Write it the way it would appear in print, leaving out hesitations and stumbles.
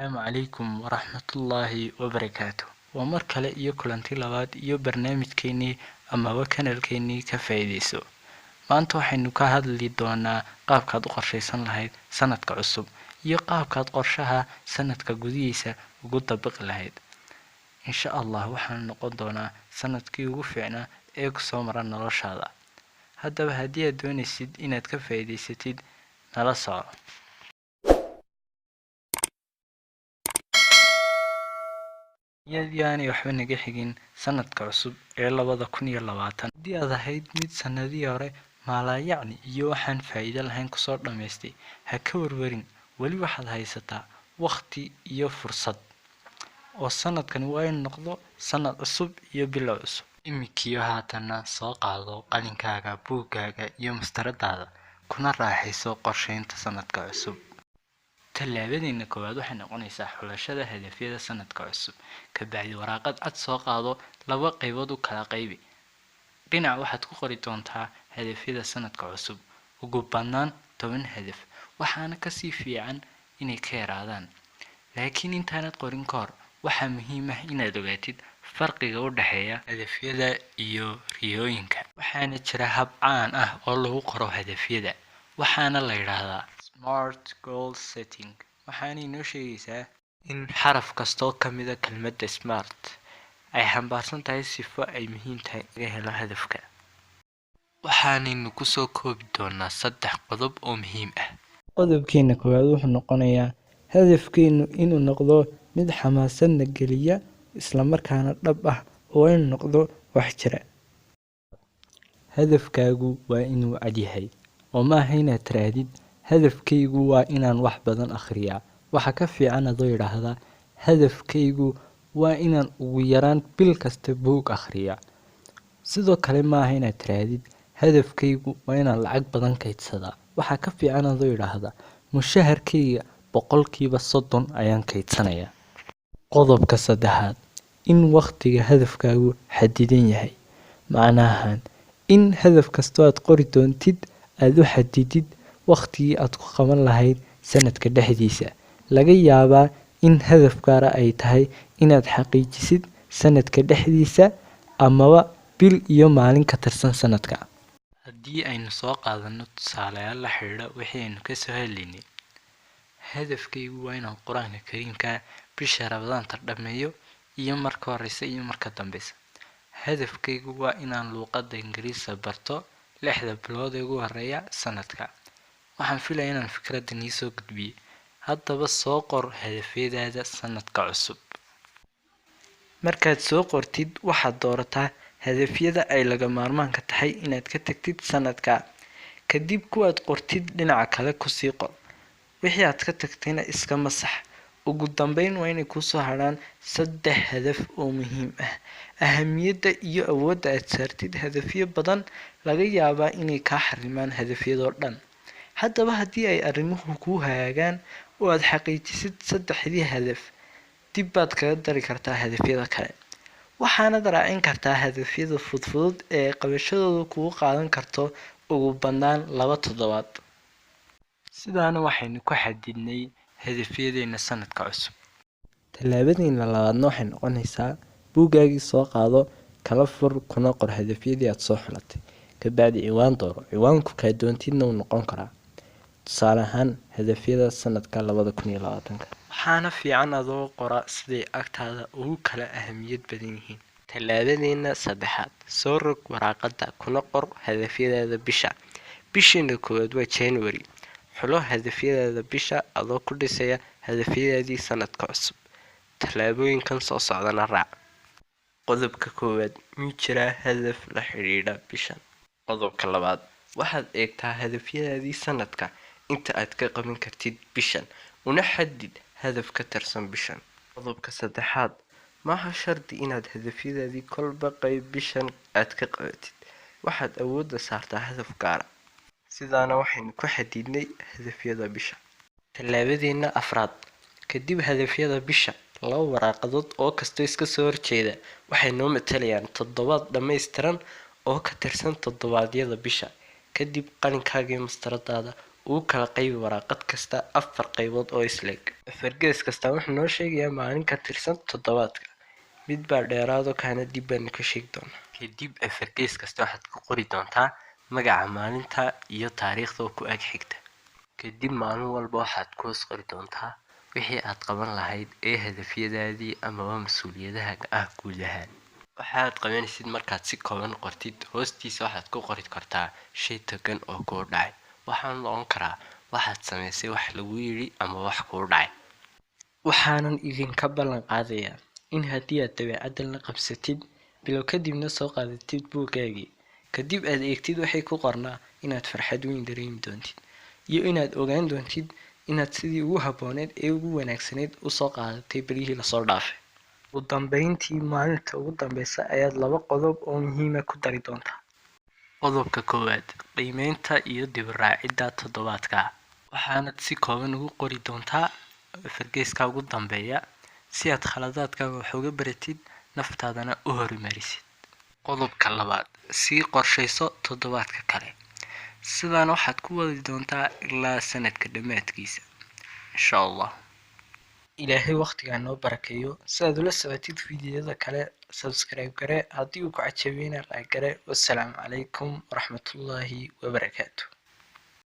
Asalaamu calaykum waraxmatullaahi wabarakaatu. Waa mar kale iyo kulanti labaad iyo barnaamijkeenii amaba kanalkeenii Ka Faa'iideyso. Maanta waxaynu ka hadli doonaa qaabkaad u qorshaysan lahayd sanadka cusub iyo qaabkaad qorshaha sanadka gudihiisa ugu dabiqi lahayd. Insha Allah waxaanu noqon doonaa sanadkii ugu fiicnaa ee kusoo mara noloshaada. Haddaba haddii aad doonaysid inaad ka faa'iidaysatid, nala soco. Iyadii aanay waxba naga xigin sanadka cusub ee 2020. Haddii aad ahayd mid sanadihii hore maalaayacni iyo waxaan faa'iido lahayn kusoo dhammaystay, ha ka warwarin, weli waxaad haysataa waqti iyo fursad oo sanadkani waa in noqdo sanad cusub iyo bilow cusub. Imminkiyo haatanna soo qaado qalinkaaga, buuggaaga iyo mastaradaada, kuna raaxayso qorsheynta sanadka cusub. Tallaabadeena koowaad waxay noqonaysaa xulashada hadafyada sanadka cusub. Kabacdi waraaqad cad soo qaado, laba qaybood u kala qaybi. Dhinac waxaad ku qori doontaa hadafyada sanadka cusub, ugu badnaan 10 hadaf, waxaana kasii fiican inay ka yaraadaan. Laakiin intaanad qorin ka hor, waxaa muhiim ah inaad ogaatid farqiga u dhexeeya hadafyada iyo riyooyinka. Waxaana jira hab caan ah oo lagu qoro hadafyada, waxaana la yidhaahdaa SMART goal setting. Waxaana inoo sheegaysaa in xaraf kastoo ka mida kelmadda SMART ay xambaarsan tahay sifo ay muhiim tahay laga helo hadafka. Waxaanaynu kusoo koobi doonaa 3 qodob oo muhiim ah. Qodobkeena koowaad wuxuu noqonayaa hadafkeenu inuu noqdo mid xamaasadna geliya isla markaana dhab ah, oo inuu noqdo wax jira. Hadafkaagu waa inuu cad yahay, oo maaha inaad tirahdid hadafkaygu waa inaan wax badan akhriyaa. Waxa ka fiican adoo yidhaahda hadafkaygu waa inaan ugu yaraan bil kasta buug akhriyaa. Sidoo kale maaha inaad tirahdid hadafkaygu waa inaan lacag badan kaydsadaa. Waxa ka fiican adoo yidhaahda mushaharkayga 30% ayaan kaydsanayaa. Qodobka saddexaad, in waqtiga hadafkaagu xadidan yahay. Macnahan in hadaf kastoo aad qori doontid aad u xadidid waqtigii aad ku qaban lahayd sanadka dhexdiisa. Laga yaabaa in hadaf gaara ay tahay inaad xaqiijisid sanadka dhexdiisa amaba bil iyo maalin ka tirsan sanadka. Haddii aynu soo qaadano tusaalayaal la xidhiidha wixii aynu ka soo hadlaynay, hadafkaygu waa inaan Qur-aanka Kariimka bisha Ramadaanta dhammeeyo iyo marka horeysa iyo marka dambeysa. Hadafkaygu waa inaan luuqadda Ingiriisiga barto 6 bilood ee ugu horeeya sanadka. Waxaan filayaa inaan fikraddan ii soo gudbiyey. Haddaba soo qor hadafyadaada sanadka cusub. Markaad soo qortid, waxaad doorataa hadafyada ay laga maarmaanka tahay inaad ka tagtid sanadka. Kadib kuwaad qortid dhinaca kale kusii qor. Wixii aad ka tagtayna iska masax. Ugu dambeyn waa inay kusoo hadhaan 3 hadaf oo muhiim ah. Ahamiyadda iyo awoodda aad saartid hadafyo badan laga yaabaa inay kaa xarimaan hadafyadoo dhan. Haddaba haddii ay arrimuhu kuu hagaagaan oo aad xaqiijisid 3dii hadaf, dib baad kaga dari kartaa hadafyada kale. Waxaanad raacin kartaa hadafyada fudfudud ee qabashadoodu kugu qaadan karto ugu badnaan 2 toddobaad. Sidaana waxaynu ku xadidnay hadafyadeena sanadka cusub. Tallaabadeena labaadna waxay noqonaysaa buuggaagii soo qaado, kala fur, kuna qor hadafyadii aad soo xulatay. Kabacdi ciwaan dooro. Ciwaanku kaa doontidna wuu noqon karaa. Tusaale ahaan hadafyada sanadka 2020. Waxaana fiican adoo qora siday agtaada ugu kala ahamiyad badan yihiin. Tallaabadeena saddexaad, soo rog waraaqada kuna qor hadafyadaada bisha. Bisheena koowaad waa January. Xulo hadafyadaada bisha adoo ku dhisaya hadafyadaadii sanadka cusub. Tallaabooyinkan soo socdana raac. Qodobka koowaad, miyuu jiraa hadaf la xidhiidha bishan? Qodobka labaad, waxaad eegtaa hadafyadaadii sanadka inta aad ka qaban kartid bishan, una xadid hadaf ka tirsan bishan. Qodobka saddexaad, maaha shardi inaad hadafyadaadii kolba qayb bishan aad ka qabatid. Waxaad awoodda saartaa hadaf gaara. Sidaana waxaynu ku xadidnay hadafyada bisha. Tallaabadeena afraad, kadib hadafyada bisha, 2 waraaqadood oo kasta iska soo horjeeda waxay noo matalayaan toddobaad dhammaystiran oo ka tirsan toddobaadyada bisha. Kadib qalinkaaga iyo mastaradaada Ugu kala qaybi waraaqad kasta afar qaybood oo isleeg. Afargees kasta wuxuu noo sheegayaa maalin ka tirsan toddobaadka. Mid baa dheeraado, kaana dib baanu ka sheegi doonaa. Kadib afargees kasta waxaad ku qori doontaa magaca maalinta iyo taariikhda oo ku ag xigta. Kadib maalin walba waxaad ku hoos qori doontaa wixii aad qaban lahayd ee hadafyadaadii amaba mas-uuliyadahaaga ah guud ahaan. Waxaad qabanaysid markaad si kooban qortid, hoostiisa waxaad ku qori kartaa shay togan oo kuu dhacay. Waxaanu noqon karaa waxaad samaysay, wax lagu yidhi ama wax kuu dhacay. Waxaanan idinka ballan qaadayaa in haddii aad dabeecaddan la qabsatid bilow, kadibna soo qaadatid buuggaagii, kadib aad eegtid waxay ku qornaa, inaad farxad weyn dareemi doontid iyo inaad ogaan doontid inaad sidii ugu habbooneed ee ugu wanaagsaneyd usoo qaadatay beryihii lasoo dhaafay. Ugu dambeyntii, maalinta ugu dambeysa ayaad laba qodob oo muhiima ku dari doontaa. Qodobka koowaad, qiimeynta iyo dib u raacidda toddobaadka. Waxaanad si kooban ugu qori doontaa afargeeska ugu dambeeya si aad khaladaadkaaga wax uga baratid, naftaadana u horumarisid. Qodobka labaad, sii qorshayso toddobaadka kale. Sidaana waxaad ku wadi doontaa ilaa sanadka dhammaadkiisa, insha Allah. Ilaahay waqtigaa noo barakeeyo. Si aad ula socotid fiidiyada kale, subscribe garee. Haddii uu ku cajabiyeyna, like garee. Wassalaamu calaykum waraxmatullaahi wabarakaatu.